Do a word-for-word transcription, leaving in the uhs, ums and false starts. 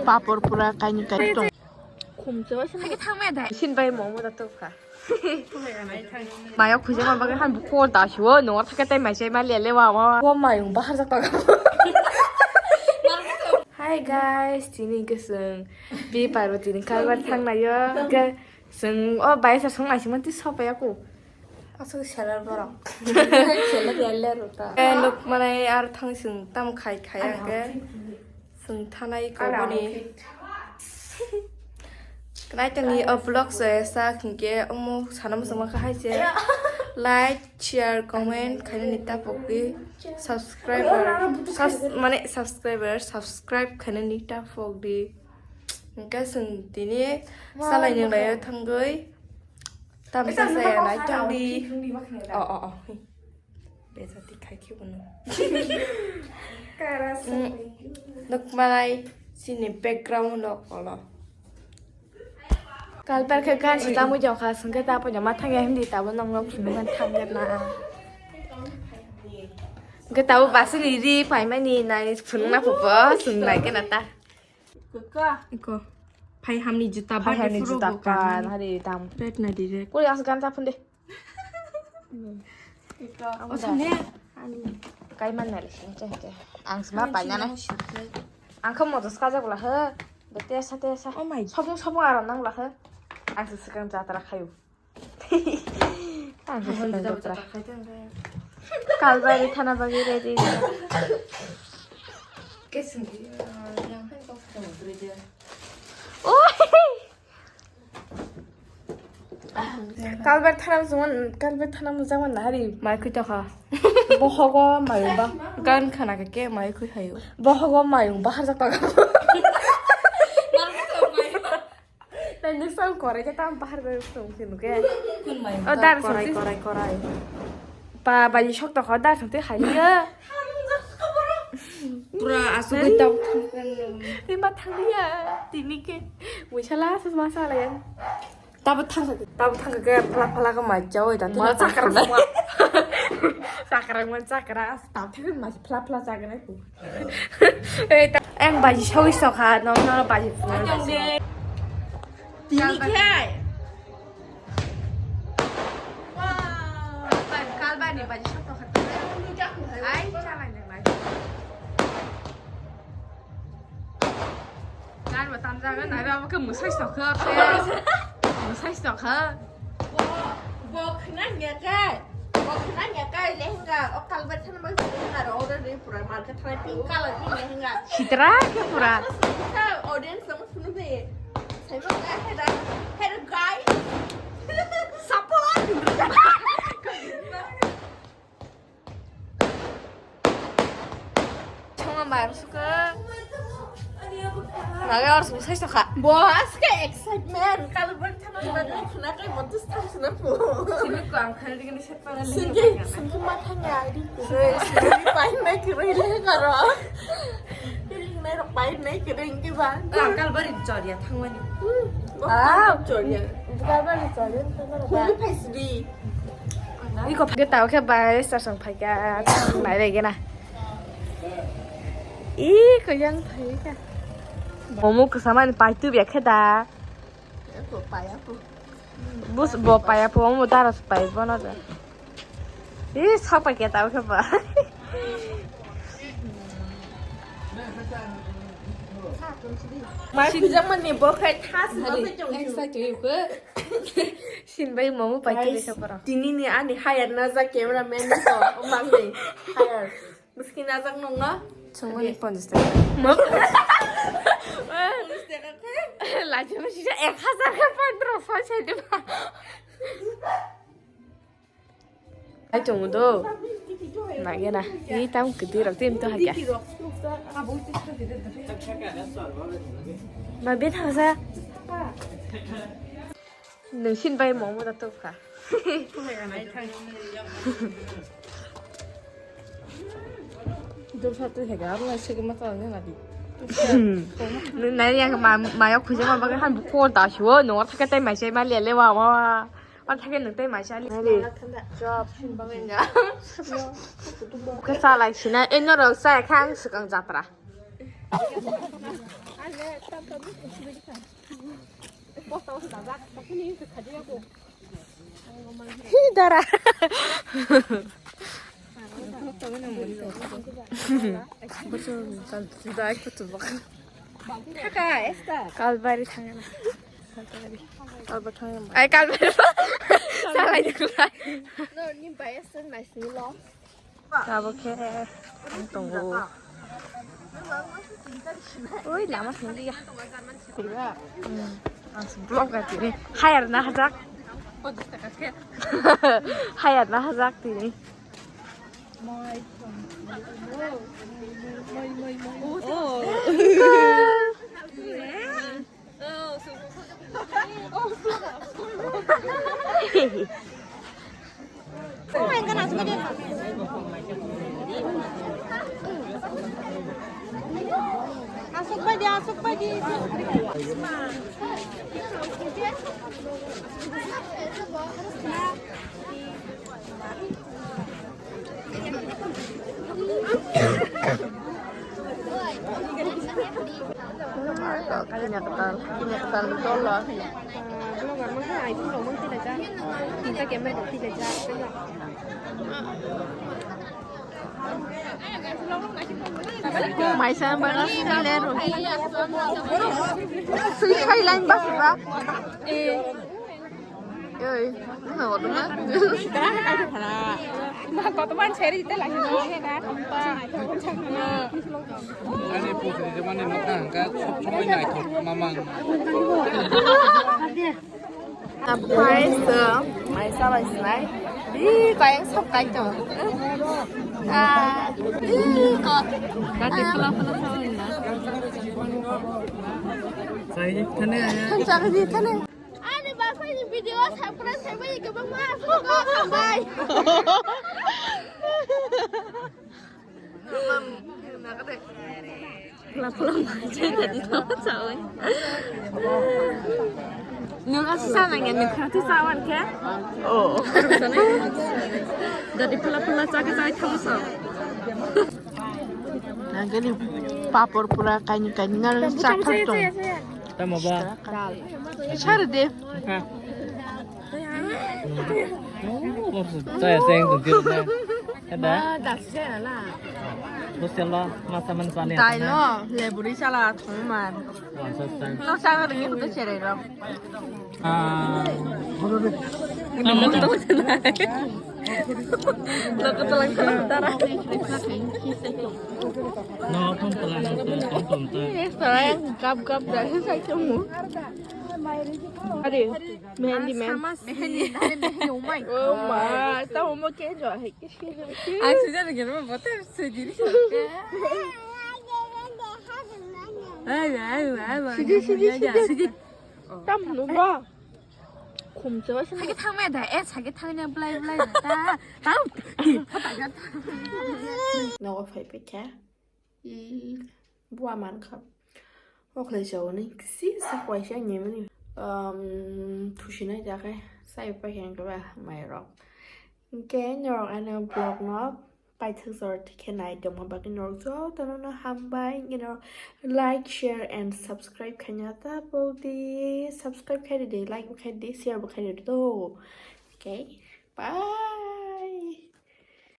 Papor pura kaini kai tong. Khumcho sini thangme dai. Sin bai momo da tokha. Maya khujama bagwi han buko da shuo no thake tai mai sai ma lele wa wa. Wa mayung bahar jak paga. Hi guys, tini keseng. Bi Parvati ni kalbar thang nayo. Ke seng o bai sa song ai siman ti sopa ya ko. Asuk seller borok. Seller yalle rota. Eh, nuk manai ar thang sing tam khai khai ang ke. Sing thanai ko boni. Knaitani o vlog se sa khingke omo sana muchungma kha hai se. Like, share, comment khainani tapok di. Subscriber, subs-, mane subscriber, subscribe khainani tapok di. Hingke sing tini salai nung lai thangoi. Tamsa saya nai tong di. Oh, oh, oh. Bejati khai ki bono. Kara. Mm. Nukmalai sini background lo kolo. Kalpar khe gan si tamu jokha sungke ta po jama thangya hindi tabo nong nong phunu kan thangya na. Ke tabo basini ri paimani nai phunu na popo sung nai ke na ta. Iko. Phai hamni juta. Phai bade hamni phuru juta bo kan, kanmani. Hari dam. Red na direct. Kuri as gan ta phunde. Iko. Ang o da. Sane. Ani. Kai man na le sing che che. Ang sma pai na na. Ang kha moto ska jak la he. Bete sa te sa. Oh my. Sopung sopung aram nang la he. Ang se sekang jatra khayu. Ang se sekang jatra. Kalbari thana bagi ready. Kesung. Yang hai kok. Oh. Kalbar thanam sungman, kalbar thanam sungman nahari. Mai khui tokha. Bohogo mayung ba. Gan khana ke mai khui hayo. Bohogo mayung bahar jak paga. Tani sang korai ke tam bahar jak sung sinu ke. Kun mayung. Oh, dar korai, sung korai, korai. Ba, ba, sok tokha, dar sung te hai ya. Pura asugwi tamo thangkhe. Tei ma thangya, tini khe. Muisala, sas ma sala ya. Tabo thangkha, tabo thangkha khe phala phala khe mai chawi da. Ma chakra ma. Chakra ma chakra, tabo thangkha ma phala phala chakra ku. Ei, ta-, ang baji sawi sokha, nong nong baji phala. Tini khe. Wow, kalbani baji sokha. Ai, chalai nang lai. Gan ba tamjaga nai ba ke musai sokha. Musai sokha. Bo, bo khna nya kai. Bo khna nya kai lehenga. O kalbar thana ba lehenga ro order re pura market thana pink color ni lehenga. Sitra ke pura. Audience sama sunu de. Saya mau nggak ada. Hello guys. Support. Chonga mar suka. Naga or suka sai sokha. Bo aske excitement. Kalbar thana ba khna kai montus thang suna po. Sini ko ang khali dikini. Singki, singki mathanya adi. Singki painai kirai le karo. Kirinai rok painai kiring ki ba. Ah, kalbari choria thangmani. Ah, choria. Kalbari choria. Hulu phaisidi. Iko phage tao khe bai sasang phaika nai rege na. Iko yang phaika. Momo ksamani paitu bia khe da. Iko paya po. Bus bo paya po mo dara pai bono da. Ih, sapa kya tau khe ba. Mai khujak mani bo khai thas bo se chong. Ang sa chong ko. Sin bai momo pai tu sa para. Tini ni ani hire na ja cameraman ni ko. O mang ni. Hire. Miski najak nongo. Chwngmani ponchash taka. Mo? Ponchash taka khe? Lachima sisa ek hazar khe pondro so sai diba. Ai chwngmo do. Nage na. Ni tam kwtwi rok tin to hakya. Ma be thangsa. Nung sin bai momo da tokha. Dulsa tu hega aro nai sege ma tang na di. Nung nai yang ma, ma yok khuje ma bagai han bu ko da shuo, no ta ka tai mai sai ma le le wa wa. Wa ta ke nung tai mai sai le. Job sin bagai nga. Ka sa lai sina, e no rok sa khang sukang jatra. Hi, dara. Kalbari thangna. Kalbari thangna. Ai, Kalbari. Salai dikla. No, ni bias naisni lo. Tabuk khe ang tongo. Oi, lama sini ya. Vlog ka tini. Hayar na hajak. Hayar na hajak tini. Oh. Asuk bai di, asuk bai di. Kini ketal, kini ketal dolo. Vlogger mangkha iPhone rok mangkha tila ja. Tinta camera rok tila ja. Maisa bana sile ro. Sui khai line bas ba. Eh. Oi, no, no. Ma, kotoman seri te lagi no, he na, kompa. Ani putri de mane no ka, ka, sop sop na ko, mamang. Surprise, uh, maisa bai sinai. Ih, kayang sop kai to. Ah, ih, ko. Dati pula pula sa na. Sai thane aya. Thane. Ani basaini video subscribe khaimani kwbangma aswk hambai. Pula pula manjai dadi tamo chawi. Nwng aswk sanangya nwng khati chawan khe? Oh. Dadi pula pula chakhe chawi tamo sao. Nangkhe ni papor pura kaini kaini nang chathar tong. Tamo ba? Sar de. Ha. Oh, chaya seng tu dir na. Ada. Bosel lo, masa man sani. Dai lo, leburi sala thong man. Wasa seng. Lo sala ringi kutu chere lo. Ah. Loko telang telang tara. No, phone telang telang telang telang. Ini sekarang gap gap dari saya cemu. Ade, mehendi men. Mehendi, mehendi umai. Oh ma, tahu mau kenjo hai. Ang sejak lagi rumah bote sendiri. Ayo, ayo, ayo. Sidi, sidi, sidi. Tam no ba. Khumchaba se. Sagi thangmaya da, eh, sagi thangmaya blai blai da. Tam. Nogo phai pekha. Bua mankha. Okhlai chawni kisi sak waisa nyemani. Um, thusinai da kai. Sai pa khe ba mairok. Hingke norok ano vlog no paithak jora khe nai tongma bagwi norok jotono no hambai. Hingke norok like, share and subscribe khaina ta podi. Subscribe khai di, like bo khai di, share bo khai di do. Okay, bye.